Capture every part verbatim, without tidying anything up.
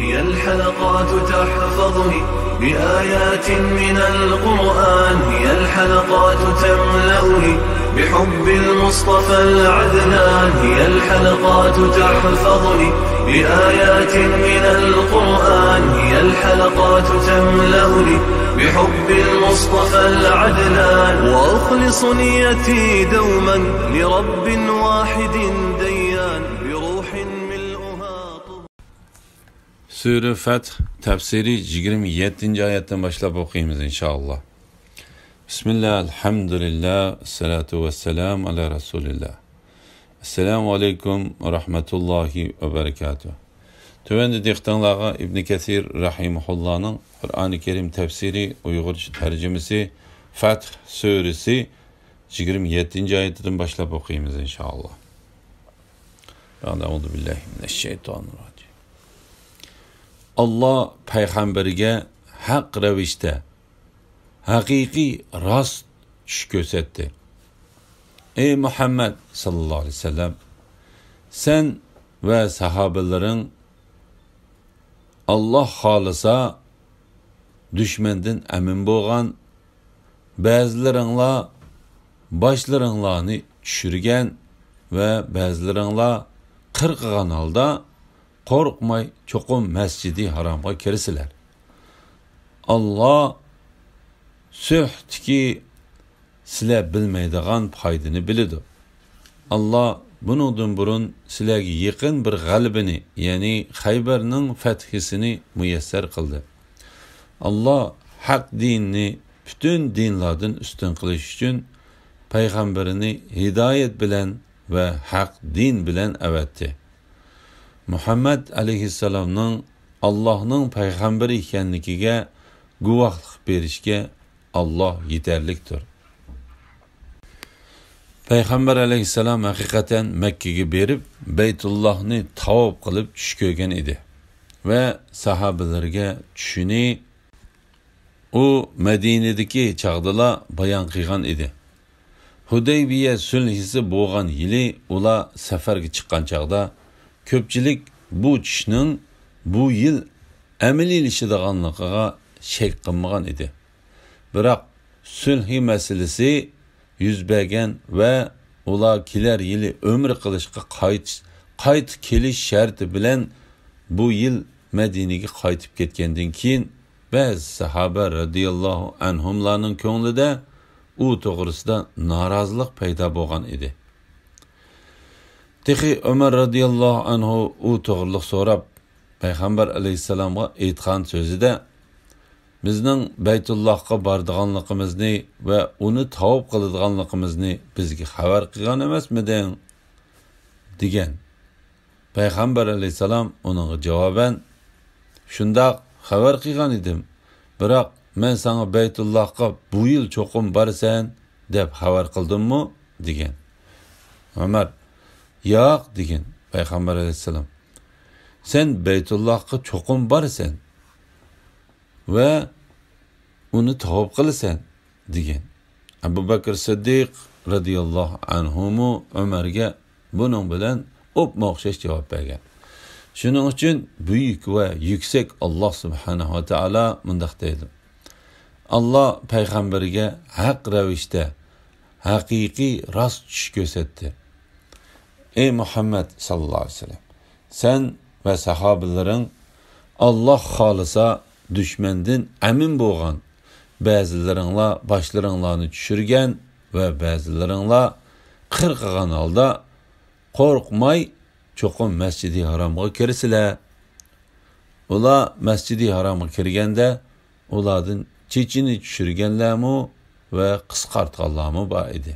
هي الحلقات تحفظني بآيات من القرآن، هي الحلقات تملأني بحب المصطفى العدنان، هي الحلقات تحفظني بآيات من القرآن، هي الحلقات تملأني بحب المصطفى العدنان، وأخلص نيتي دوما لرب واحد ديان، بروح ملؤها طهور. سۈرە فەتھ تەپسىرى يىگىرمە يەتتىنچى ئايەتتىن باشلاپ ئوقۇيمىز، ئىنشائاللا. بىسمىللا، ئەلھەمدۇلىللا، ئەسسالاتۇ ۋەسسالامۇ ئالا رەسۇلىللا. ئەسسالامۇ ئەلەيكۇم ۋە رەھمەتۇللاھى ۋە بەرىكاتۇھ. تۆۋەندە دىققىتىڭلارغا ئىبنى كەسىر رەھىمەھۇللانىڭ قۇرئانى كەرىم تەپسىرى ئۇيغۇرچە تەرجىمىسى فەتھ سۈرىسى يىگىرمە يەتتىنچى ئايىتىدىن باشلاپ ئوقۇيمىز، ئىنشائاللا. بەئدە، ئەئۇزۇ بىللاھى مىنەششەيتانىرراجىم. ئاللا پەيغەمبىرىگە ھەق رەۋىشتە، ھەقىقىي راست چۈش كۆرسەتتى. ئەي مۇھەممەد ساللاللاھۇ ئەلەيھى ۋەسەللەم، سەن ۋە ساھابىلىرىڭ، ئاللا خالىسا، دۈشمەندىن ئەمىن بولغان، بەزىلىرىڭلار باشلىرىڭلارنى چۈشۈرگەن ۋە بەزىلىرىڭلار قىرقىغان ھالدا قورقماي چوقۇم مەسجىدى ھارامغا كىرىسىلەر. ئاللا سۈلھتىكى سىلەر بىلمەيدىغان پايدىنى بىلىدۇ. ئاللا بۇنىڭدىن بۇرۇن سىلەرگە يېقىن بىر غەلىبىنى، يەنى خەيبەرنىڭ فەتھىسىنى مۇيەسسەر قىلدى. ئاللا ھەق دىننى پۈتۈن دىنلاردىن ئۈستۈن قىلىش ئۈچۈن پەيغەمبىرىنى ھىدايەت بىلەن ۋە ھەق دىن بىلەن ئەۋەتتى. مۇھەممەد ئەلەيھىسسالامنىڭ ئاللاھنىڭ پەيغەمبىرى ئىكەنلىكىگە گۇۋاھلىق بېرىشكە ئاللا يېتەرلىكتۇر. پەيغەمبەر ئەلەيھىسسالام ھەقىقەتەن مەككىگە بېرىپ، بەيتۇللاھنى تاۋاپ قىلىپ چۈش كۆرگەن ئىدى ۋە ساھابىلىرىگە چۈشىنى ئۇ مەدىنىدىكى چاغدىلا بايان قىلغان ئىدى. ھۇدەيبىيە سۈلھىسى بولغان يىلى ئۇلار سەپەرگە چىققان چاغدا، كۆپچىلىك بۇ چۈشنىڭ بۇ يىل ئەمەلىيلىشىدىغانلىقىغا شەك قىلمىغان ئىدى. بىراق، سۈلھى مەسىلىسى يۈز بەرگەن ۋە ئۇلار كېلەر يىلى ئۆمرە قىلىشقا قايتىش، قايتا كېلىش شەرتى بىلەن بۇ يىل مەدىنىگە قايتىپ كەتكەندىن كېيىن، بەزى ساھابە رەزىياللاھۇ ئەنھۇملارنىڭ كۆڭلىدە ئۇ توغرىسىدا نارازىلىق پەيدا بولغان ئىدى. تېخى ئۆمەر رەزىياللاھۇ ئەنھۇ ئۇ توغرىلىق سوراپ، پەيغەمبەر ئەلەيھىسسالامغا ئېيتقان سۆزىدە، «بىزنىڭ بەيتۇللاھقا بارىدىغانلىقىمىزنى ۋە ئۇنى تاۋاپ قىلىدىغانلىقىمىزنى بىزگە خەۋەر قىلغان ئەمەسمىدىڭ؟» دېگەن. پەيغەمبەر ئەلەيھىسسالام ئۇنىڭغا جاۋابەن، «شۇنداق، خەۋەر قىلغان ئىدىم، بىراق مەن ساڭا بەيتۇللاھقا بۇ يىل چوقۇم بارىسەن دەپ خەۋەر قىلدىممۇ؟» دېگەن. ئۆمەر، «ياق» دېگەن. پەيغەمبەر ئەلەيھىسسالام، «سەن بەيتۇللاھقا چوقۇم بارىسەن ۋە ئۇنى تاۋاپ قىلىسەن» دېگەن. ئەبۇ بەكرى سىددىق رەزىياللاھۇ ئەنھۇمۇ ئۆمەرگە بۇنىڭ بىلەن ئوپمۇ ئوخشاش جاۋاب بەرگەن. شۇنىڭ ئۈچۈن بۈيۈك ۋە يۈكسەك ئاللاھ سۇبھانەھۇ ۋە تائالا مۇنداق دەيدۇ، «ئاللاھ پەيغەمبىرىگە ھەق رەۋىشتە ھەقىقىي راست چۈش كۆرسەتتى. ئەي مۇھەممەد ساللاللاھۇ ئەلەيھى ۋەسەللەم، سەن ۋە ساھابىلىرىڭ ئاللاھ خالىسا دۈشمەندىن ئەمىن بولغان، بەزىلىرىڭلار باشلىرىڭلارنى چۈشۈرگەن ۋە بەزىلىرىڭلار قىرقىغان ھالدا قورقماي چوقۇم مەسجىدى ھارامغا كىرىسىلەر.» ئۇلار مەسجىدى ھارامغا كىرگەندە، ئۇلاردىن چېچىنى چۈشۈرگەنلەرمۇ ۋە قىسقارتقانلارمۇ بار ئىدى.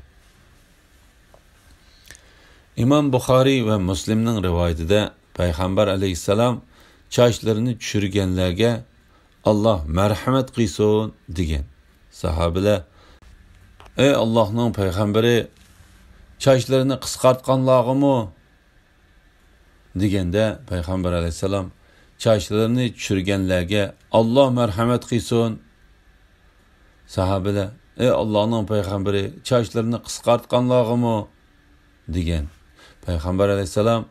ئىمام بۇخارىي ۋە مۇسلىمنىڭ رىۋايىتىدە پەيغەمبەر ئەلەيھىسسالام چاچلىرىنى چۈشۈرگەنلەرگە «ئاللاھ مەرھەمەت قىلسۇن» دېگەن. ساھابىلەر، «ئەي ئاللاھنىڭ پەيغەمبىرى، چاچلىرىنى قىسقارتقانلارغىمۇ؟» دېگەندە، پەيغەمبەر ئەلەيھىسسالام، «چاچلىرىنى چۈشۈرگەنلەرگە ئاللاھ مەرھەمەت قىلسۇن.» ساھابىلەر، «ئەي ئاللاھنىڭ پەيغەمبىرى، چاچلىرىنى قىسقارتقانلارغىمۇ؟» دېگەن. پەيغەمبەر ئەلەيھىسسالام،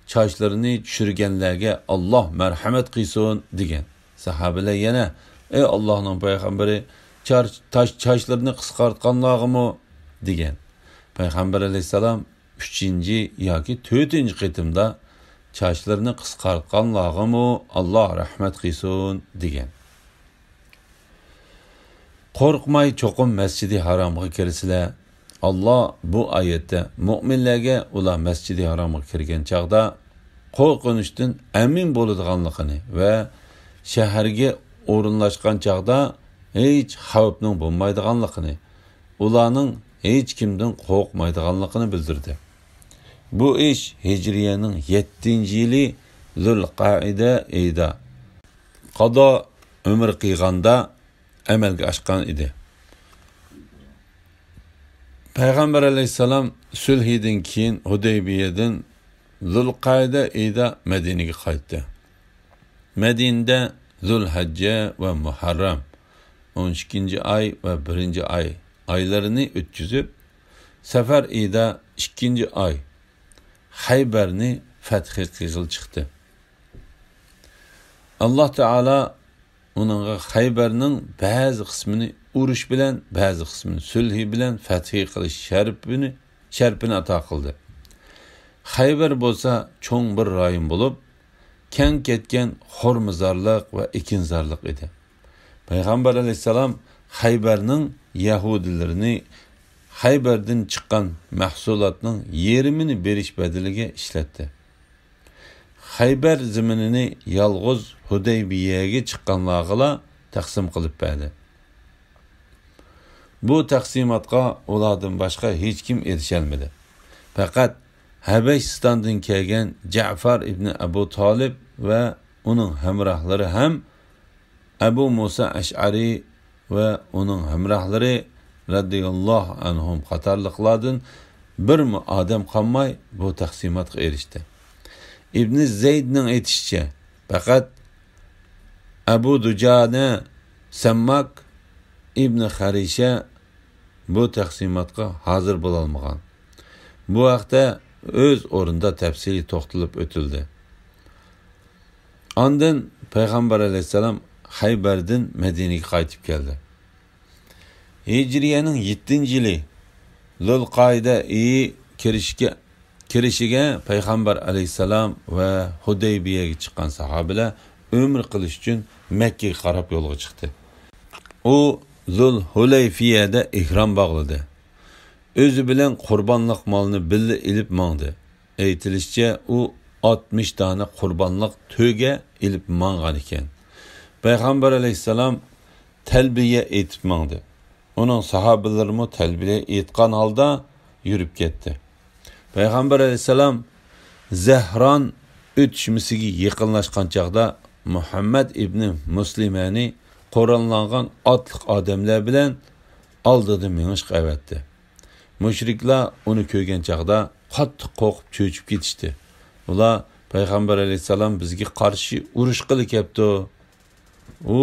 چاچلىرىنى چۈشۈرگەنلەرگە ئاللاھ مەرھەمەت قىلسۇن» دېگەن. ساھابىلەر يەنە: «ئەي ئاللاھنىڭ پەيغەمبىرى، چاچ-، تاچ-، چاچلىرىنى قىسقارتقانلارغىمۇ؟» دېگەن. پەيغەمبەر ئەلەيھىسسالام ئۈچىنچى ياكى تۆتىنچى قېتىمدا: «چاچلىرىنى قىسقارتقانلارغىمۇ ئاللاھ رەھمەت قىلسۇن» دېگەن. «قورقماي چوقۇم مەسچىدى ھارامغا كىرىسىلەر.» ئاللاھ بۇ ئايەتتە مۆمىنلەرگە ئۇلار مەسچىدى ھارامغا كىرگەن چاغدا قورقۇنچتىن ئەمىن بولىدىغانلىقىنى ۋە شەھەرگە ئورۇنلاشقان چاغدا ھېچ خەۋپنىڭ بولمايدىغانلىقىنى، ئۇلارنىڭ ھېچكىمدىن قورقمايدىغانلىقىنى بىلدۈردى. بۇ ئىش ھىجرىيەنىڭ يەتتىنچى يىلى زۇلقەئىدە ئېيىدا قازا ئۆمرە قىلغاندا ئەمەلگە ئاشقان ئىدى. پەيغەمبەر ئەلەيھىسسالام سۈلھىدىن كېيىن ھۇدەيبىيەدىن زۇلقەئىدە ئېيىدا مەدىنىگە قايتتى. مەدىنىدە زۇلھەججە ۋە مۇھەررەم، ئون ئىككىنچى ئاي ۋە بىرىنچى ئاي ئايلىرىنى ئۆتكۈزۈپ، سەفەر ئېيىدا ئىككىنچى ئاي خەيبەرنى فەتھى قىلغىلى چىقتى. ئاللاھ تائالا ئۇنىڭغا خەيبەرنىڭ بەزى قىسمىنى ئۇرۇش بىلەن، بەزى قىسمىنى سۈلھى بىلەن فەتھى قىلىش شەرىپىنى، شەرىپىنى ئاتا قىلدى. خەيبەر بولسا چوڭ بىر رايون بولۇپ، كەڭ كەتكەن خورمىزارلىق ۋە ئېكىنزارلىق ئىدى. پەيغەمبەر ئەلەيھىسسالام خەيبەرنىڭ يەھۇدىيلىرىنى خەيبەردىن چىققان مەھسۇلاتنىڭ يېرىمىنى بېرىش بەدىلىگە ئىشلەتتى. خەيبەر زېمىنىنى يالغۇز ھۇدەيبىيەگە چىققانلارغىلا تەقسىم قىلىپ بەردى. بۇ تەقسىماتقا ئۇلاردىن باشقا ھېچكىم ئېرىشەلمىدى. پەقەت ھەبەشىستاندىن كەلگەن جەئفار ئىبنى ئەبۇ تالىپ ۋە ئۇنىڭ ھەمراھلىرى ھەم ئەبۇ مۇسا ئەشئەرى ۋە ئۇنىڭ ھەمراھلىرى رەزىياللاھۇ ئەنھۇم قاتارلىقلاردىن بىرمۇ ئادەم قالماي بۇ تەقسىماتقا ئېرىشتى. ئىبنى زەيدنىڭ ئېيتىشىچە، پەقەت ئەبۇ دۇجانە سەمماك ئىبنى خەرىشە بۇ تەقسىماتقا ھازىر بولالمىغان. بۇ ھەقتە ئۆز ئورنىدا تەپسىلىي توختىلىپ ئۆتۈلدى. ئاندىن پەيغەمبەر ئەلەيھىسسالام خەيبەردىن مەدىنىگە قايتىپ كەلدى. ھىجرىيەنىڭ يەتتىنچى يىلى زۇلقائىدە ئېيى كىرىشكە، كىرىشىگە پەيغەمبەر ئەلەيھىسسالام ۋە ھۇدەيبىيەگە چىققان ساھابىلەر ئۆمرە قىلىش ئۈچۈن مەككىگە قاراپ يولغا چىقتى. ئۇ زۇل ھۇلەيفىيەدە ئېھرام باغلىدى. ئۆزى بىلەن قۇربانلىق مالنى بىللە ئېلىپ ماڭدى. ئېيتىلىشىچە، ئۇ ئاتمىش دانە قۇربانلىق تۆگە ئېلىپ ماڭغان ئىكەن. پەيغەمبەر ئەلەيھىسسالام تەلبىيە ئېيتىپ ماڭدى. ئۇنىڭ ساھابىلىرىمۇ تەلبىيە ئېيتقان ھالدا يۈرۈپ كەتتى. پەيغەمبەر ئەلەيھىسسالام زەھران ئۆتۈشمىسىگە يېقىنلاشقان چاغدا مۇھەممەد ئىبنى مۇسلىمەنى قوراللانغان ئاتلىق ئادەملەر بىلەن ئالدىدا مېڭىشقا ئەۋەتتى. مۇشرىكلار ئۇنى كۆرگەن چاغدا قاتتىق قورقۇپ چۆچۈپ كېتىشتى. ئۇلار: «پەيغەمبەر ئەلەيھىسسالام بىزگە قارشى ئۇرۇشقىلى كەپتۇ. ئۇ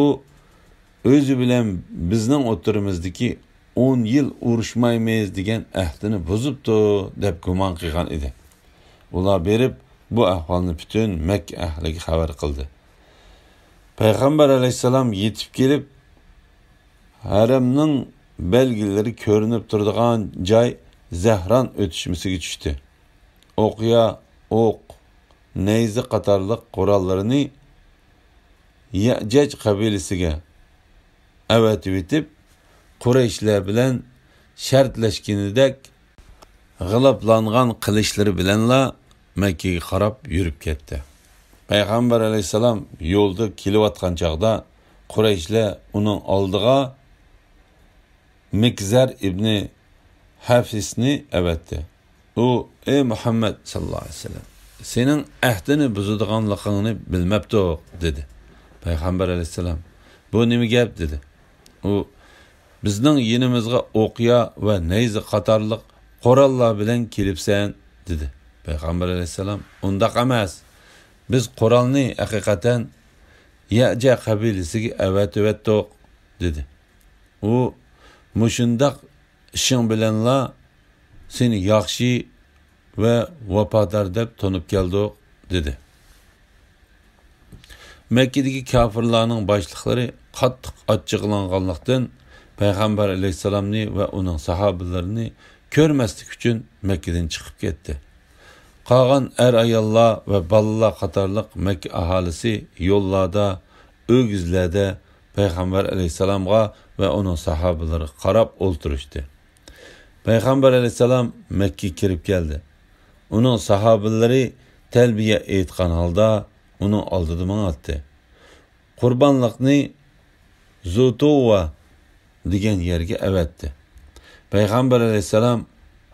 ئۆزى بىلەن بىزنىڭ ئوتتۇرىمىزدىكى ئون يىل ئۇرۇشمايمىز دېگەن ئەھدىنى بۇزۇپتۇ» دەپ گۇمان قىلغان ئىدى. ئۇلار بېرىپ بۇ ئەھۋالنى پۈتۈن مەككە ئەھلىگە خەۋەر قىلدى. پەيغەمبەر ئەلەيھىسسالام يېتىپ كېلىپ، ھەرەمنىڭ بەلگىلىرى كۆرۈنۈپ تۇرىدىغان جاي زەھران ئۆتۈشمىسىگە چۈشتى. ئوقيا، ئوق، نەيزە قاتارلىق قوراللىرىنى يەئجەج قەبىلىسىگە ئەۋەتىۋېتىپ، قۇرەيشلەر بىلەن شەرتلەشكىنىدەك غىلاپلانغان قىلىچلىرى بىلەنلا مەككىگە قاراپ يۈرۈپ كەتتى. پەيغەمبەر ئەلەيھىسسالام يولدا كېلىۋاتقان چاغدا قۇرەيشلەر ئۇنىڭ ئالدىغا مىكزەر ئىبنى ھەفىسنى ئەۋەتتى. ئۇ: «ئەي مۇھەممەد ساللاللاھۇ ئەلەيھى ۋەسەللەم، سېنىڭ ئەھدىنى بۇزىدىغانلىقىڭنى بىلمەپتۇق» دېدى. پەيغەمبەر ئەلەيھىسسالام: «بۇ نېمە گەپ؟» دېدى. ئۇ: «بىزنىڭ يېنىمىزغا ئوقيا ۋە نەيزە قاتارلىق قوراللار بىلەن كېلىپسەن» دېدى. پەيغەمبەر ئەلەيھىسسالام: «ئۇنداق ئەمەس. بىز قورالنى ھەقىقەتەن يەئجە قەبىلىسىگە ئەۋەتىۋەتتۇق» دېدى. ئۇ: «مۇشۇنداق ئىشىڭ بىلەنلا سېنى ياخشى ۋە ۋاپادار دەپ تونۇپ كەلدۇق» دېدى. مەككىدىكى كاپىرلارنىڭ باشلىقلىرى قاتتىق ئاچچىقلانغانلىقتىن، پەيغەمبەر ئەلەيھىسسالامنى ۋە ئۇنىڭ ساھابىلىرىنى كۆرمەسلىك ئۈچۈن مەككىدىن چىقىپ كەتتى. قالغان ئەر-ئاياللار ۋە بالىلار قاتارلىق مەككە ئاھالىسى يوللاردا، ئۆگزىلەردە پەيغەمبەر ئەلەيھىسسالامغا ۋە ئۇنىڭ ساھابىلىرىغا قاراپ ئولتۇرۇشتى. پەيغەمبەر ئەلەيھىسسالام مەككىگە كىرىپ كەلدى. ئۇنىڭ ساھابىلىرى تەلبىيە ئېيتقان ھالدا ئۇنىڭ ئالدىدا ماڭاتتى. قۇربانلىقنى زۇتۇۋا دېگەن يەرگە ئەۋەتتى. پەيغەمبەر ئەلەيھىسسالام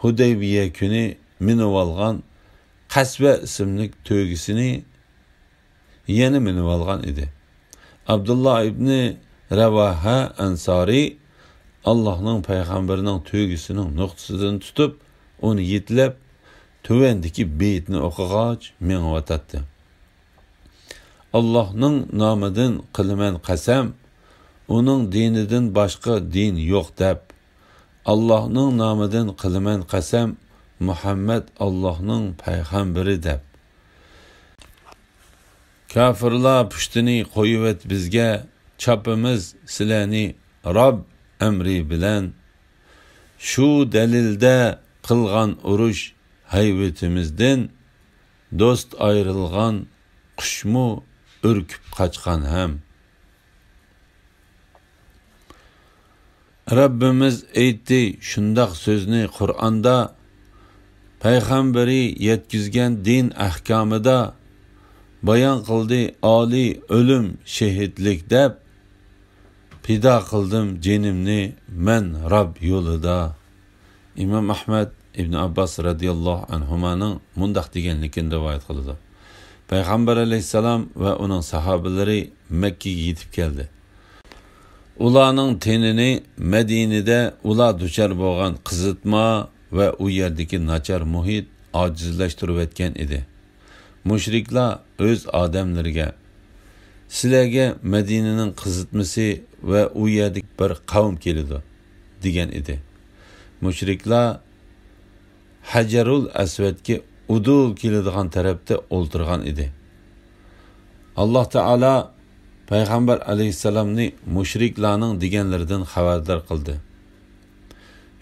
ھۇدەيبىيە كۈنى مىنىۋالغان قەسۋە ئىسىملىك تۆگىسىنى يەنە مىنىۋالغان ئىدى. ئابدۇللا ئىبنى رەۋاھە ئەنسارى ئاللاھنىڭ پەيغەمبىرىنىڭ تۆگىسىنىڭ نۇقتىسىدىن تۇتۇپ، ئۇنى يېتىلەپ، تۆۋەندىكى بېيىتنى ئوقۇغاچ مېڭىۋاتاتتى. ئاللاھنىڭ نامىدىن قىلىمەن قەسەم، ئۇنىڭ دىنىدىن باشقا دىن يوق دەپ. ئاللاھنىڭ نامىدىن قىلىمەن قەسەم، مۇھەممەد ئاللاھنىڭ پەيغەمبىرى دەپ. كاپىرلار پۇشتىنى قويۇۋەت بىزگە، چاپىمىز سىلەرنى رەب ئەمرى بىلەن. شۇ دەلىلدە قىلغان ئۇرۇش ھەيۋىتىمىزدىن، دوست ئايرىلغان قۇشمۇ ئۈركۈپ قاچقان ھەم. رەببىمىز ئېيتتى شۇنداق سۆزنى قۇرئاندا، پەيغەمبىرى يەتكۈزگەن دىن ئەھكامىدا، بايان قىلدى ئالىي ئۆلۈم شېھىتلىك دەپ، پىدا قىلدىم جېنىمنى مەن رەب يولىدا. ئىمام ئەھمەد ئىبن ئابباس رەزىياللاھۇ ئەنھۇمانىڭ مۇنداق دېگەنلىكىنى رىۋايەت قىلىدۇ. پەيغەمبەر ئەلەيھىسسالام ۋە ئۇنىڭ ساھابىلىرى مەككىگە يېتىپ كەلدى. ئۇلارنىڭ تېنىنى مەدىنىدە ئۇلار دۇچار بولغان قىزىتما ۋە ئۇ يەردىكى ناچار مۇھىت ئاجىزلاشتۇرۇۋەتكەن ئىدى. مۇشرىكلار ئۆز ئادەملىرىگە، سىلەرگە مەدىنىنىڭ قىزىتمىسى ۋە ئۇ يەردىكى بىر قەۋم كېلىدۇ، دېگەن ئىدى. مۇشرىكلار ھەجەرۇل ئەسۋەدكە ئۇدۇل كېلىدىغان تەرەپتە ئولتۇرغان ئىدى. ئاللاھ تائالا پەيغەمبەر ئەلەيھىسسالامنى مۇشرىكلارنىڭ دېگەنلىرىدىن خەۋەردار قىلدى.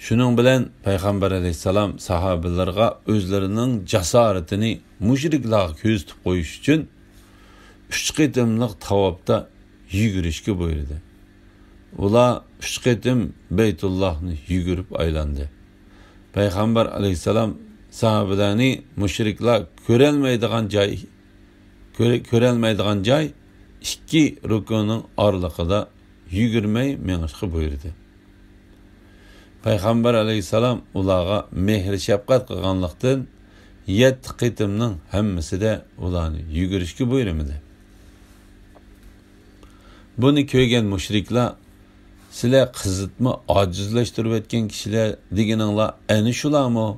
شۇنىڭ بىلەن پەيغەمبەر ئەلەيھىسسالام ساھابىلىرىغا ئۆزلىرىنىڭ جاسارىتىنى مۇشرىكلارغا كۆرسىتىپ قويۇش ئۈچۈن ئۈچ قېتىملىق تاۋاپتا يۈگۈرۈشكە بۇيرۇدى. ئۇلار ئۈچ قېتىم بەيتۇللاھنى يۈگۈرۈپ ئايلاندى. پەيغەمبەر ئەلەيھىسسالام ساھابىلەرنى مۇشرىكلار كۆرەلمەيدىغان جاي، كۆرە-، كۆرەلمەيدىغان جاي ئىككى رۇكۇنىڭ ئارىلىقىدا يۈگۈرمەي مېڭىشقا بۇيرۇدى. پەيغەمبەر ئەلەيھىسسالام ئۇلارغا مېھىر-شەپقەت قىلغانلىقتىن، يەتتە قېتىمنىڭ ھەممىسىدە ئۇلارنى يۈگۈرۈشكە بۇيرۇمىدى. بۇنى كۆرگەن مۇشرىكلار، سىلەر قىزىتما ئاجىزلاشتۇرۇۋەتكەن كىشىلەر دېگىنىڭلار ئەنە شۇلارمۇ؟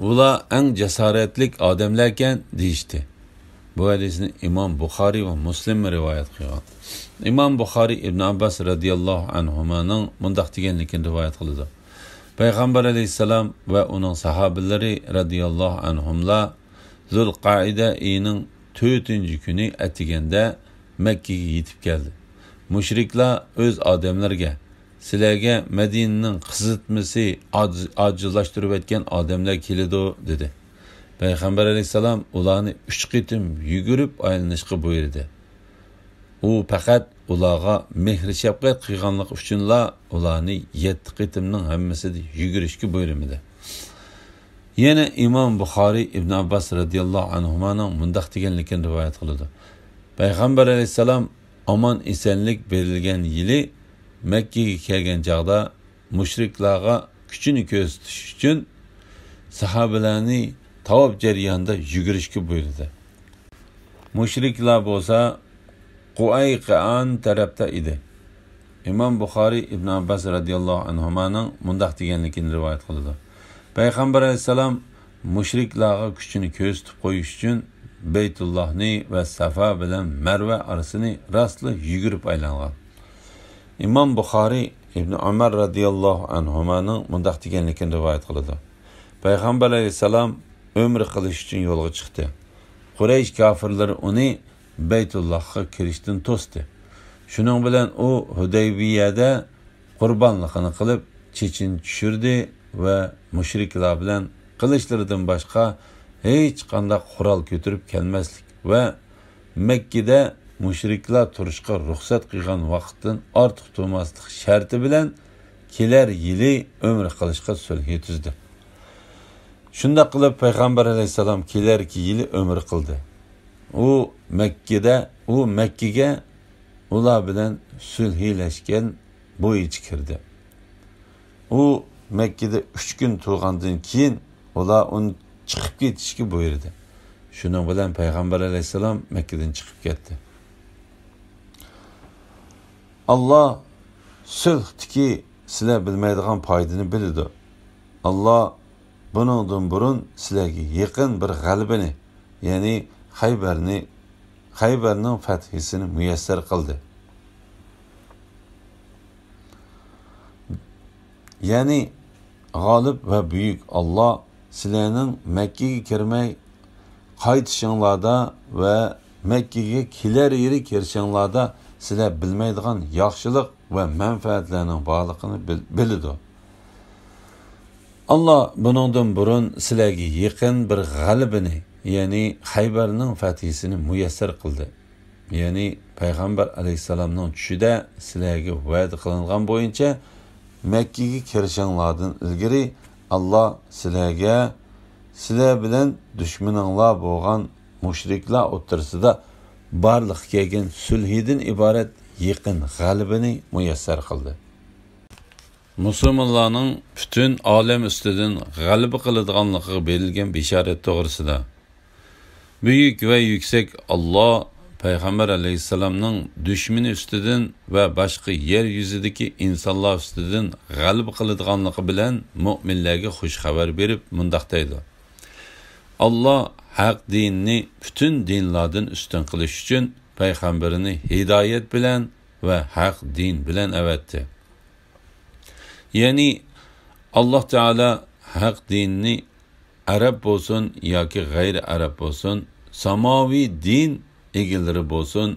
ئۇلار ئەڭ جاسارەتلىك ئادەملەركەن، دېيىشتى. بۇ ھەدىسنى ئىمام بۇخارىي ۋە مۇسلىم رىۋايەت قىلغان. ئىمام بۇخارىي ئىبن ئابباس رەزىياللاھۇ ئەنھۇمانىڭ مۇنداق دېگەنلىكىنى رىۋايەت قىلىدۇ. پەيغەمبەر ئەلەيھىسسالام ۋە ئۇنىڭ ساھابىلىرى رەزىياللاھۇ ئەنھۇملار زۇلقەئىدە ئېيىنىڭ تۆتىنچى كۈنى ئەتىگەندە مەككىگە يېتىپ كەلدى. مۇشرىكلار ئۆز ئادەملىرىگە، سىلەرگە مەدىنىنىڭ قىزىتمىسى ئاج-، ئاجىزلاشتۇرۇۋەتكەن ئادەملەر كېلىدۇ، دېدى. پەيغەمبەر ئەلەيھىسسالام ئۇلارنى ئۈچ قېتىم يۈگۈرۈپ ئايلىنىشقا بۇيرۇدى. ئۇ پەقەت ئۇلارغا مېھىر-شەپقەت قىلغانلىقى ئۈچۈنلا ئۇلارنى يەتتە قېتىمنىڭ ھەممىسىدە يۈگۈرۈشكە بۇيرۇمىدى. يەنە ئىمام بۇخارىي ئىبن ئابباس رەزىياللاھۇ ئەنھۇمانىڭ مۇنداق دېگەنلىكىنى رىۋايەت قىلىدۇ. پەيغەمبەر ئەلەيھىسسالام ئامان-ئېسەنلىك بېرىلگەن يىلى مەككىگە كەلگەن چاغدا مۇشرىكلارغا كۈچىنى كۆرسىتىش ئۈچۈن ساھابىلەرنى تاۋاپ جەريانىدا يۈگۈرۈشكە بۇيرۇدى. مۇشرىكلار بولسا قۇئەيقەئان تەرەپتە ئىدى. ئىمام بۇخارىي ئىبن ئابباس رەزىياللاھۇ ئەنھۇمانىڭ مۇنداق دېگەنلىكىنى رىۋايەت قىلىدۇ. پەيغەمبەر ئەلەيھىسسالام مۇشرىكلارغا كۈچىنى كۆرسىتىپ قويۇش ئۈچۈن بەيتۇللاھنى ۋە سەفا بىلەن مەرۋە ئارىسىنى راستلا يۈگۈرۈپ ئايلانغان. ئىمام بۇخارىي ئىبن ئۆمەر رەزىياللاھۇ ئەنھۇمانىڭ مۇنداق دېگەنلىكىنى رىۋايەت قىلىدۇ. پەيغەمبەر ئەلەيھىسسالام ئۆمرە قىلىش ئۈچۈن يولغا چىقتى. قۇرەيش كاپىرلىرى ئۇنى بەيتۇللاھقا كىرىشتىن توستى. شۇنىڭ بىلەن ئۇ ھۇدەيبىيەدە قۇربانلىقىنى قىلىپ، چېچىنى چۈشۈردى ۋە مۇشرىكلار بىلەن قىلىچلىرىدىن باشقا ھېچقانداق قورال كۆتۈرۈپ كەلمەسلىك ۋە مەككىدە مۇشرىكلار تۇرۇشقا رۇخسەت قىلغان ۋاقىتتىن ئارتۇق تۇرماسلىق شەرتى بىلەن كېلەر يىلى ئۆمرە قىلىشقا سۈلھى تۈزدى. شۇنداق قىلىپ، پەيغەمبەر ئەلەيھىسسالام كېلەركى يىلى ئۆمرە قىلدى. ئۇ مەككىدە، ئۇ مەككىگە ئۇلار بىلەن سۈلھىلەشكەن بويىچە كىردى. ئۇ مەككىدە ئۈچ كۈن تۇرغاندىن كېيىن، ئۇلار ئۇنى چىقىپ كېتىشكە بۇيرۇدى. شۇنىڭ بىلەن پەيغەمبەر ئەلەيھىسسالام مەككىدىن چىقىپ كەتتى. ئاللا سۈلھتىكى سىلەر بىلمەيدىغان پايدىنى بىلىدۇ. ئاللا بۇنىڭدىن بۇرۇن سىلەرگە يېقىن بىر غەلىبىنى، يەنى خەيبەرنى، خەيبەرنىڭ فەتھىسىنى مۇيەسسەر قىلدى. يەنى غالىب ۋە بۈيۈك ئاللا سىلەرنىڭ مەككىگە كىرمەي قايتىشىڭلاردا ۋە مەككىگە كېلەر يىلى كىرىشىڭلاردا سىلەر بىلمەيدىغان ياخشىلىق ۋە مەنپەئەتلەرنىڭ بارلىقىنى بىل-، بىلىدۇ. ئاللا بۇنىڭدىن بۇرۇن سىلەرگە يېقىن بىر غەلىبىنى، يەنى خەيبەرنىڭ فەتھىسىنى مۇيەسسەر قىلدى. يەنى پەيغەمبەر ئەلەيھىسسالامنىڭ چۈشىدە سىلەرگە ۋەدە قىلىنغان بويىچە مەككىگە كىرىشىڭلاردىن ئىلگىرى ئاللا سىلەرگە سىلەر بىلەن دۈشمىنىڭلار بولغان مۇشرىكلار ئوتتۇرىسىدا بارلىققا كەلگەن سۈلھىدىن ئىبارەت يېقىن غەلىبىنى مۇيەسسەر قىلدى. مۇسۇلمانلارنىڭ پۈتۈن ئالەم ئۈستىدىن غەلىبە قىلىدىغانلىقىغا بېرىلگەن بېشارەت توغرىسىدا. بۈيۈك ۋە يۈكسەك ئاللا پەيغەمبەر ئەلەيھىسسالامنىڭ دۈشمىنى ئۈستىدىن ۋە باشقا يەر يۈزىدىكى ئىنسانلار ئۈستىدىن غەلىبە قىلىدىغانلىقى بىلەن مۆمىنلەرگە خۇش خەۋەر بېرىپ مۇنداق دەيدۇ: ئاللا ھەق دىننى پۈتۈن دىنلاردىن ئۈستۈن قىلىش ئۈچۈن پەيغەمبىرىنى ھىدايەت بىلەن ۋە ھەق دىن بىلەن ئەۋەتتى. يەنى، ئاللا تائالا ھەق دىننى ئەرەب بولسۇن ياكى غەيرىي ئەرەب بولسۇن، ساماۋىي دىن ئىگىلىرى بولسۇن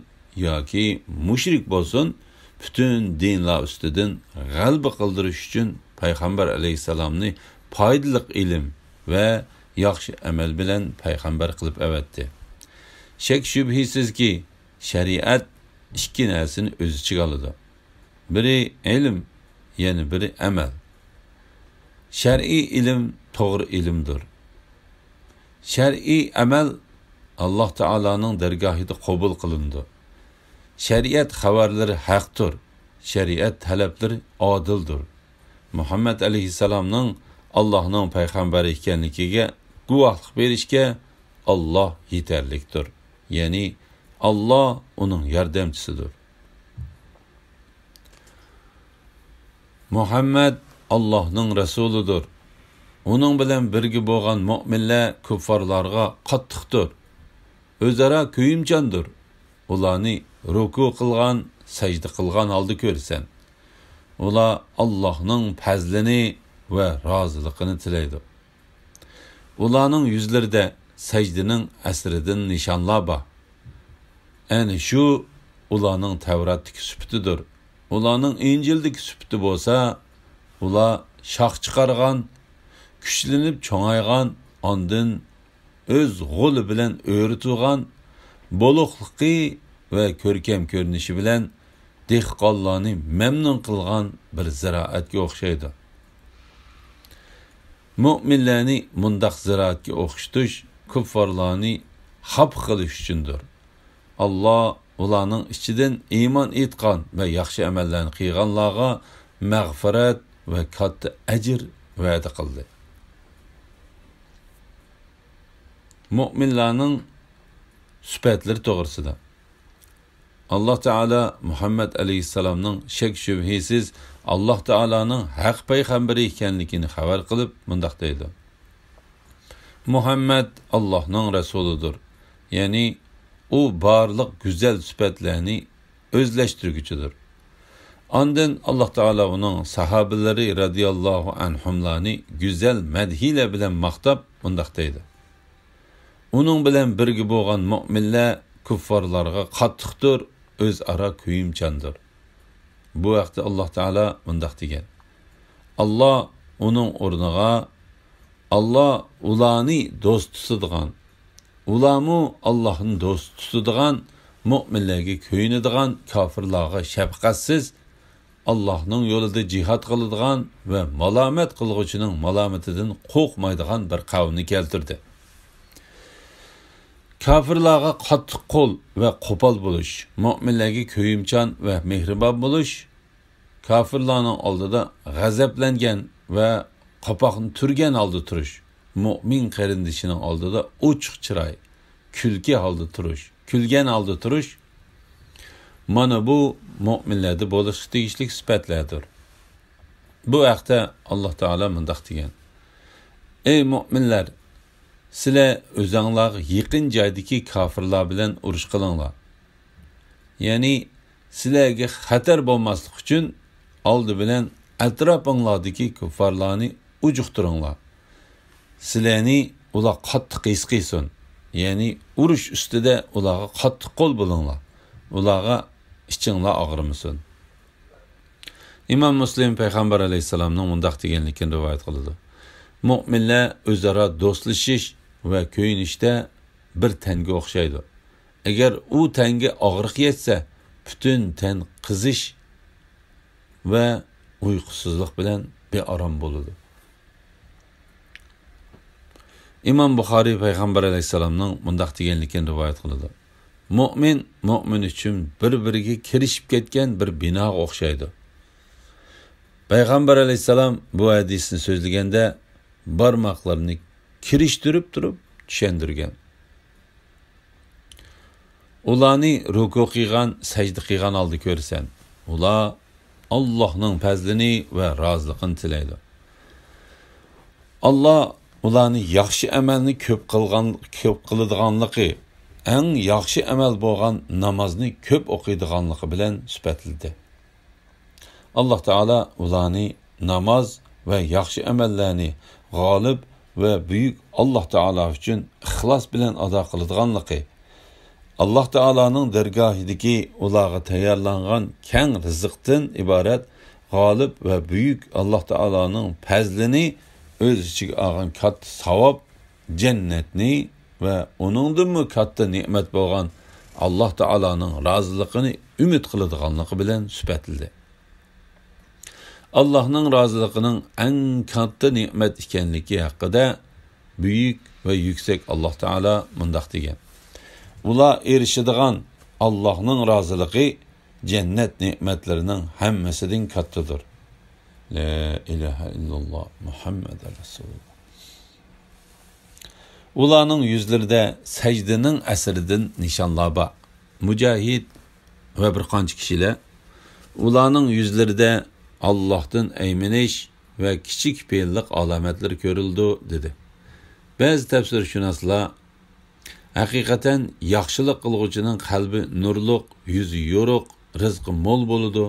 ياكى مۇشرىك بولسۇن، پۈتۈن دىنلار ئۈستىدىن غەلىبە قىلدۇرۇش ئۈچۈن پەيغەمبەر ئەلەيھىسسالامنى پايدىلىق ئىلىم ۋە ياخشى ئەمەل بىلەن پەيغەمبەر قىلىپ ئەۋەتتى. شەك-شۈبھىسىزكى، شەرىئەت ئىككى نەرسىنى ئۆز ئىچىگە ئالىدۇ. بىرى ئىلىم، يەنە بىرى ئەمەل. شەرئىي ئىلىم توغرا ئىلىمدۇر. شەرئىي ئەمەل ئاللا تائالانىڭ دەرگاھىدا قوبۇل قىلىنىدۇ. شەرىئەت خەۋەرلىرى ھەقتۇر. شەرىئەت تەلەپلىرى ئادىلدۇر. مۇھەممەد ئەلەيھىسسالامنىڭ ئاللاھنىڭ پەيغەمبىرى ئىكەنلىكىگە گۇۋاھلىق بېرىشكە ئاللا يېتەرلىكتۇر. يەنى ئاللا ئۇنىڭ ياردەمچىسىدۇر. مۇھەممەد ئاللاھنىڭ رەسۇلىدۇر. ئۇنىڭ بىلەن بىرگە بولغان مۆمىنلەر كۇففارلارغا قاتتىقتۇر. ئۆزئارا كۆيۈمچاندۇر. ئۇلارنى رۇكۇ قىلغان، سەجدە قىلغان ھالدا كۆرىسەن. ئۇلار ئاللاھنىڭ پەزلىنى ۋە رازىلىقىنى تىلەيدۇ. ئۇلارنىڭ يۈزلىرىدە سەجدىنىڭ ئەسىرىدىن نىشانلار بار. ئەنە شۇ ئۇلارنىڭ تەۋراتتىكى سۈپىتىدۇر. ئۇلارنىڭ ئىنجىلدىكى سۈپىتى بولسا، ئۇلار شاخ چىقارغان، كۈچلىنىپ چوڭايغان، ئاندىن ئۆز غولى بىلەن ئۆرە تۇرغان، بولۇقلۇقى ۋە كۆركەم كۆرۈنۈشى بىلەن دېھقانلارنى مەمنۇن قىلغان بىر زىرائەتكە ئوخشايدۇ. مۆمىنلەرنى مۇنداق زىرائەتكە ئوخشىتىش كۇففارلارنى خاپا قىلىش ئۈچۈندۇر. ئاللا ئۇلارنىڭ ئىچىدىن ئىمان ئېيتقان ۋە ياخشى ئەمەللەرنى قىلغانلارغا مەغپىرەت ۋە كاتتا ئەجىر ۋەدە قىلدى. مۆمىنلارنىڭ سۈپەتلىرى توغرىسىدا. ئاللا تائالا مۇھەممەد ئەلەيھىسسالامنىڭ شەك-شۈبھىسىز ئاللا تائالانىڭ ھەق پەيغەمبىرى ئىكەنلىكىنى خەۋەر قىلىپ مۇنداق دەيدۇ: مۇھەممەد ئاللاھنىڭ رەسۇلىدۇر. يەنى ئۇ بارلىق گۈزەل سۈپەتلەرنى ئۆزلەشتۈرگۈچىدۇر. ئاندىن ئاللا تائالا ئۇنىڭ ساھابىلىرى رەزىياللاھۇ ئەنھۇملارنى گۈزەل مەدھىيلەر بىلەن ماختاپ مۇنداق دەيدۇ: ئۇنىڭ بىلەن بىرگە بولغان مۆمىنلەر كۇففارلارغا قاتتىقتۇر، ئۆزئارا كۆيۈمچاندۇر. بۇ ھەقتە ئاللاھ تائالا مۇنداق دېگەن: ئاللاھ ئۇنىڭ ئورنىغا، ئاللاھ ئۇلارنى دوست تۇتىدىغان، ئۇلارمۇ ئاللاھنى دوست تۇتىدىغان، مۆمىنلەرگە كۆيۈنىدىغان، كاپىرلارغا شەپقەتسىز، ئاللاھنىڭ يولىدا جىھاد قىلىدىغان ۋە مالامەت قىلغۇچىنىڭ مالامىتىدىن قورقمايدىغان بىر قەۋمنى كەلتۈردى. كاپىرلارغا قاتتىق قول ۋە قوپال بولۇش، مۆمىنلەرگە كۆيۈمچان ۋە مېھرىبان بولۇش، كاپىرلارنىڭ ئالدىدا غەزەپلەنگەن ۋە قاپاقنى تۈرگەن ھالدا تۇرۇش، مۆمىن قېرىندىشىنىڭ ئالدىدا ئوچۇق چىراي، كۈلكە ھالدا تۇرۇش، كۈلگەن ھالدا تۇرۇش، مانا بۇ مۆمىنلەردە بولۇشقا تېگىشلىك سۈپەتلەردۇر. بۇ ھەقتە ئاللاھ تائالا مۇنداق دېگەن: ئەي مۆمىنلەر، سىلەر ئۆزۈڭلارغا يېقىن جايدىكى كاپىرلار بىلەن ئۇرۇش قىلىڭلار. يەنى سىلەرگە خەتەر بولماسلىقى ئۈچۈن ئالدى بىلەن ئەتراپىڭلاردىكى كۇففارلارنى ئۇجۇقتۇرۇڭلار. سىلەرنى ئۇلار قاتتىق ھېس قىلسۇن. يەنى ئۇرۇش ئۈستىدە ئۇلارغا قاتتىق قول بولۇڭلار. ئۇلارغا ئىچىڭلار ئاغرىمىسۇن. ئىمام مۇسلىم پەيغەمبەر ئەلەيھىسسالامنىڭ مۇنداق دېگەنلىكىنى رىۋايەت قىلىدۇ: مۆمىنلەر ئۆزئارا دوستلىشىش ۋە كۆيۈنۈشتە بىر تەنگە ئوخشايدۇ. ئەگەر ئۇ تەنگە ئاغرىق يەتسە، پۈتۈن تەن قىزىش ۋە ئۇيقۇسىزلىق بىلەن بىئارام بولىدۇ. ئىمام بۇخارىي پەيغەمبەر ئەلەيھىسسالامنىڭ مۇنداق دېگەنلىكىنى رىۋايەت قىلىدۇ: مۆمىن مۆمىن ئۈچۈن بىر-بىرىگە كىرىشىپ كەتكەن بىر بىناغا ئوخشايدۇ. پەيغەمبەر ئەلەيھىسسالام بۇ ھەدىسنى سۆزلىگەندە، بارماقلىرىنى كىرىشتۈرۈپ تۇرۇپ چۈشەندۈرگەن. ئۇلارنى رۇكۇ قىلغان، سەجدە قىلغان ھالدا كۆرىسەن. ئۇلار ئاللاھنىڭ پەزلىنى ۋە رازىلىقىنى تىلەيدۇ. ئاللاھ ئۇلارنى ياخشى ئەمەلنى كۆپ قىلغان، كۆپ قىلىدىغانلىقى، ئەڭ ياخشى ئەمەل بولغان نامازنى كۆپ ئوقۇيدىغانلىقى بىلەن سۈپەتلىدى. ئاللاھ تائالا ئۇلارنى ناماز ۋە ياخشى ئەمەللەرنى غالىب ۋە بۈيۈك ئاللاھ تائالا ئۈچۈن ئىخلاس بىلەن ئادا قىلىدىغانلىقى، ئاللاھ تائالانىڭ دەرگاھىدىكى ئۇلارغا تەييارلانغان كەڭ رىزىقتىن ئىبارەت غالىب ۋە بۈيۈك ئاللاھ تائالانىڭ پەزلىنى ئۆز ئىچىگە ئالغان كاتتا ساۋاب، جەننەتنى ۋە ئۇنىڭدىنمۇ كاتتا نېمەت بولغان ئاللاھ تائالانىڭ رازىلىقىنى ئۈمىد قىلىدىغانلىقى بىلەن سۈپەتلىدى. ئاللاھنىڭ رازىلىقىنىڭ ئەڭ كاتتا نېمەت ئىكەنلىكى ھەققىدە بۈيۈك ۋە يۈكسەك ئاللاھ تائالا مۇنداق دېگەن: ئۇلار ئېرىشىدىغان ئاللاھنىڭ رازىلىقى جەننەت نېمەتلىرىنىڭ ھەممىسىدىن كاتتىدۇر. لا ئىلاھە ئىللاللاھ، مۇھەممەد رەسۇلۇللاھ. ئۇلارنىڭ يۈزلىرىدە سەجدىنىڭ ئەسىرىدىن نىشانلار بار. مۇجاھىد ۋە بىر قانچە كىشىلەر، ئۇلارنىڭ يۈزلىرىدە ئاللاھتىن ئەيمىنىش ۋە كىچىك پېئىللىق ئالامەتلىرى كۆرۈلىدۇ، دېدى. بەزى تەپسىرشۇناسلار، ھەقىقەتەن ياخشىلىق قىلغۇچىنىڭ قەلبى نۇرلۇق، يۈزى يورۇق، رىزقى مول بولىدۇ.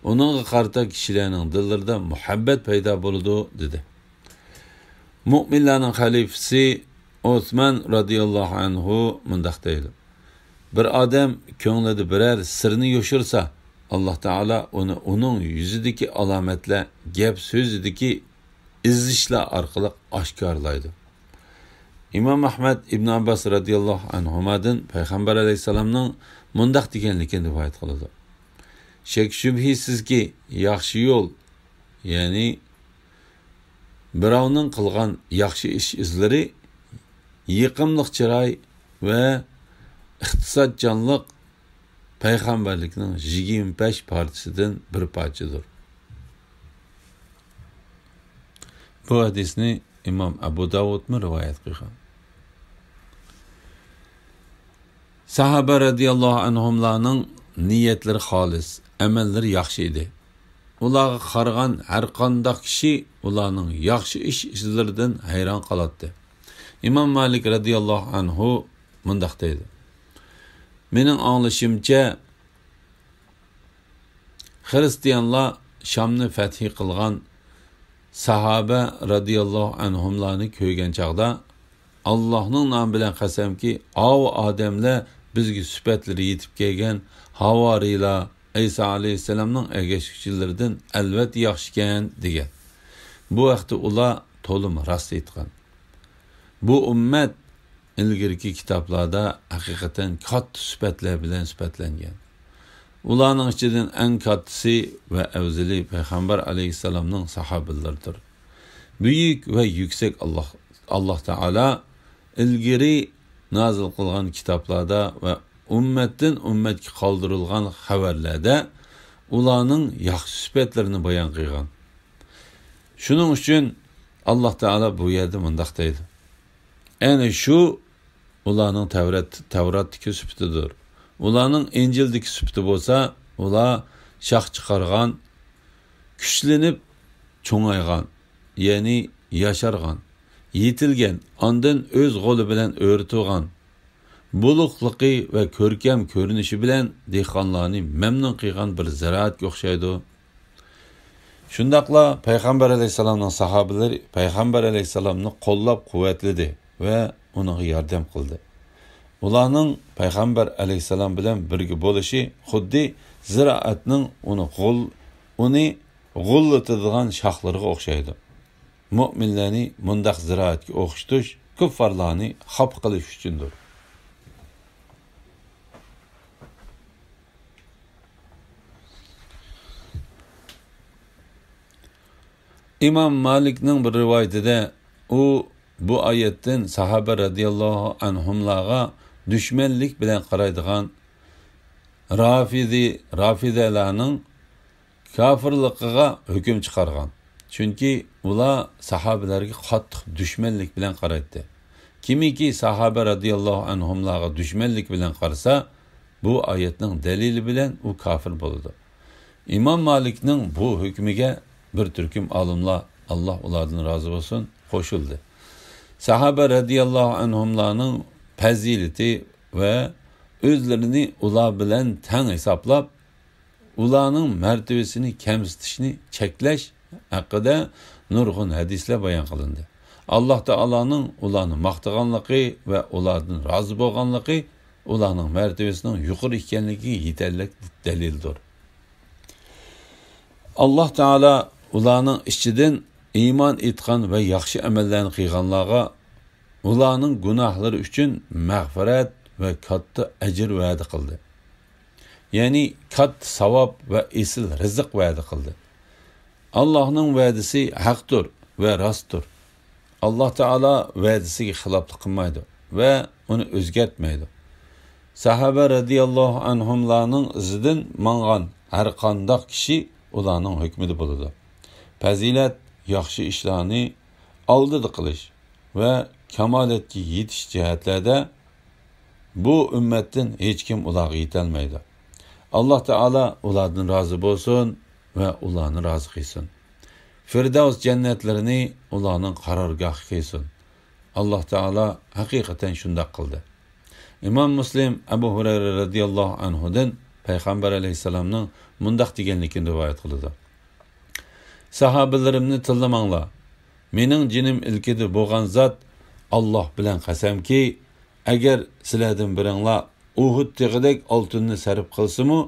ئۇنىڭغا قارىتا كىشىلەرنىڭ دىللىرىدا مۇھەببەت پەيدا بولىدۇ، دېدى. مۆمىنلەرنىڭ خەلىپىسى ئوسمان رەزىياللاھۇ ئەنھۇ مۇنداق دەيدۇ: بىر ئادەم كۆڭلىدە بىرەر سىرنى يوشۇرسا، ئاللاھ تائالا ئۇنى ئۇنىڭ يۈزىدىكى ئالامەتلەر، گەپ سۆزىدىكى ئېزىشلار ئارقىلىق ئاشكارىلايدۇ. ئىمام ئەھمەد ئىبن ئابباس رەزىياللاھۇ ئەنھۇمادىن پەيغەمبەر ئەلەيھىسسالامنىڭ مۇنداق دېگەنلىكىنى رىۋايەت قىلىدۇ: شەك شۈبھىسىزكى، ياخشى يول، يەنى بىراۋنىڭ قىلغان ياخشى ئىش ئىزلىرى، يېقىملىق چىراي ۋە ئىقتىسادچانلىق پەيغەمبەرلىكنىڭ يىگىرمە بەش پارچىسىدىن بىر پارچىدۇر. بۇ ھەدىسنى ئىمام ئەبۇ داۋۇدمۇ رىۋايەت قىلغان. ساھابە رەزىياللاھۇ ئەنھۇملارنىڭ نىيەتلىرى خالىس، ئەمەللىرى ياخشى ئىدى. ئۇلارغا قارىغان ھەر قانداق كىشى ئۇلارنىڭ ياخشى ئىش ئىزلىرىدىن ھەيران قالاتتى. ئىمام مالىك رەزىياللاھۇ ئەنھۇ مۇنداق دەيدۇ: مېنىڭ ئاڭلىشىمچە، خىرىستىيانلار شامنى فەتھى قىلغان ساھابە رەزىياللاھۇ ئەنھۇملارنى كۆرگەن چاغدا، ئاللاھنىڭ نامى بىلەن قەسەمكى، ئاۋۇ ئادەملەر بىزگە سۈپەتلىرى يېتىپ كەلگەن ھاۋارىيلار، ئەيسا ئەلەيھىسسالامنىڭ ئەگەشكۈچىلىرىدىن ئەلۋەتتە ياخشىكەن، دېگەن. بۇ ھەقتە ئۇلار تولىمۇ راست ئېيتقان. بۇ ئۈممەت ئىلگىرىكى كىتابلاردا ھەقىقەتەن كاتتا سۈپەتلەر بىلەن سۈپەتلەنگەن. ئۇلارنىڭ ئىچىدىن ئەڭ كاتتىسى ۋە ئەۋزىلى پەيغەمبەر ئەلەيھىسسالامنىڭ ساھابىلىرىدۇر. بۈيۈك ۋە يۈكسەك ئاللاھ، ئاللاھ تائالا ئىلگىرى نازىل قىلغان كىتابلاردا ۋە ئۈممەتتىن ئۈممەتكە قالدۇرۇلغان خەۋەرلەردە ئۇلارنىڭ ياخشى سۈپەتلىرىنى بايان قىلغان. شۇنىڭ ئۈچۈن ئاللاھ تائالا بۇ يەردە مۇنداق دەيدۇ. ئەنە شۇ ئۇلارنىڭ تەۋرەت، تەۋراتتىكى سۈپىتىدۇر. ئۇلارنىڭ ئىنجىلدىكى سۈپىتى بولسا، ئۇلار شاخ چىقارغان، كۈچلىنىپ چوڭايغان، يەنى ياشارغان، يېتىلگەن، ئاندىن ئۆز غولى بىلەن ئۆرە تۇرغان، بولۇقلۇقى ۋە كۆركەم كۆرۈنۈشى بىلەن دېھقانلارنى مەمنۇن قىلغان بىر زىرائەتكە ئوخشايدۇ. شۇنداقلا پەيغەمبەر ئەلەيھىسسالامنىڭ ساھابىلىرى پەيغەمبەر ئەلەيھىسسالامنى قوللاپ-قۇۋۋەتلىدى ۋە ئۇنىڭغا ياردەم قىلدى. ئۇلارنىڭ پەيغەمبەر ئەلەيھىسسالام بىلەن بىرگە بولۇشى خۇددى زىرائەتنىڭ ئۇنى غول-، ئۇنى غوللىتىدىغان شاخلىرىغا ئوخشايدۇ. مۆمىنلەرنى مۇنداق زىرائەتكە ئوخشىتىش كۇففارلارنى خاپا قىلىش ئۈچۈندۇر. ئىمام مالىكنىڭ بىر رىۋايىتىدە، ئۇ بۇ ئايەتتىن ساھابە رەزىياللاھۇ ئەنھۇملارغا دۈشمەنلىك بىلەن قارايدىغان رافىزى، رافىزەلارنىڭ كاپىرلىقىغا ھۆكۈم چىقارغان. چۈنكى ئۇلار ساھابىلەرگە قاتتىق دۈشمەنلىك بىلەن قارايتتى. كىمكى ساھابە رەزىياللاھۇ ئەنھۇملارغا دۈشمەنلىك بىلەن قارىسا، بۇ ئايەتنىڭ دەلىلى بىلەن ئۇ كاپىر بولىدۇ. ئىمام مالىكنىڭ بۇ ھۆكمىگە بىر تۈركۈم ئالىملار، ئاللاھ ئۇلاردىن رازى بولسۇن، قوشۇلدى. ساھابە رەزىياللاھۇ ئەنھۇملارنىڭ پەزىلىتى ۋە ئۆزلىرىنى ئۇلار بىلەن تەڭ ھېسابلاپ، ئۇلارنىڭ مەرتىۋىسىنى كەمسىتىشنى چەكلەش ھەققىدە نۇرغۇن ھەدىسلەر بايان قىلىندى. ئاللاھ تائالانىڭ ئۇلارنى ماختىغانلىقى ۋە ئۇلاردىن رازى بولغانلىقى ئۇلارنىڭ مەرتىۋىسىنىڭ يۇقىرى ئىكەنلىكىگە يېتەرلىك دەلىلدۇر. ئاللاھ تائالا ئۇلارنىڭ ئىچىدىن ئىمان ئېيتقان ۋە ياخشى ئەمەللەرنى قىلغانلارغا ئۇلارنىڭ گۇناھلىرى ئۈچۈن مەغپىرەت ۋە كاتتا ئەجىر ۋەدە قىلدى. يەنى كاتتا ساۋاب ۋە ئېسىل رىزىق ۋەدە قىلدى. ئاللاھنىڭ ۋەدىسى ھەقتۇر ۋە راستتۇر. ئاللاھ تائالا ۋەدىسىگە خىلاپلىق قىلمايدۇ ۋە ئۇنى ئۆزگەرتمەيدۇ. ساھابە رەزىياللاھۇ ئەنھۇملارنىڭ ئىزىدىن ماڭغان ھەر قانداق كىشى ئۇلارنىڭ ھۆكمىدە بولىدۇ. پەزىلەت، ياخشى ئىشلارنى ئالدىدا قىلىش ۋە كامالەتكە يېتىش جەھەتلەردە بۇ ئۈممەتتىن ھېچكىم ئۇلارغا يېتەلمەيدۇ. ئاللاھ تائالا ئۇلاردىن رازى بولسۇن ۋە ئۇلارنى رازى قىلسۇن. فىردەۋس جەننەتلىرىنى ئۇلارنىڭ قارارگاھى قىلسۇن. ئاللاھ تائالا ھەقىقەتەن شۇنداق قىلدى. ئىمام مۇسلىم ئەبۇ ھۇرەيرە رەزىياللاھۇ ئەنھۇدىن پەيغەمبەر ئەلەيھىسسالامنىڭ مۇنداق دېگەنلىكىنى رىۋايەت قىلىدۇ. ساھابىلىرىمنى تىللىماڭلار. مېنىڭ جېنىم ئىلكىدە بولغان زات، ئاللاھ بىلەن قەسەمكى، ئەگەر سىلەردىن بىرىڭلار ئۇھۇد تېغىدەك ئالتۇننى سەرپ قىلسىمۇ،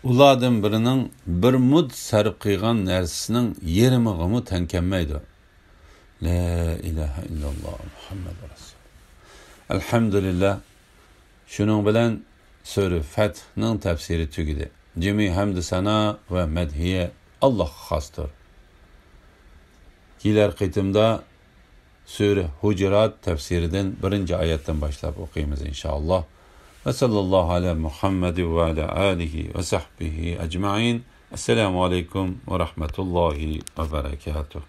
ئۇلاردىن بىرىنىڭ بىر مۇد سەرپ قىلغان نەرسىسىنىڭ يېرىمىغىمۇ تەڭ كەلمەيدۇ. لا ئىلاھە ئىللاللاھ مۇھەممەدۇر رەسۇلۇللاھ. ئەلھەمدۇلىللاھ. شۇنىڭ بىلەن سۈرە فەتھنىڭ تەپسىرى تۈگىدى. جىمى ھەمدۇ سانا ۋە مەدھىيە ئاللاھقا خاستۇر. كېلەر قېتىمدا سۈرە ھۇجۇرات تەپسىرىدىن بىرىنچى ئايەتتىن باشلاپ ئوقۇيمىز، ئىنشائاللاھ. ۋە ساللاللاھۇ ئەلە مۇھەممەد ۋە ئەلە ئالىھى ۋە سەھبىھى ئەجمەئىن. ئەسسالامۇ ئەلەيكۇم ۋە رەھمەتۇللاھى ۋە بەرەكاتۇھ.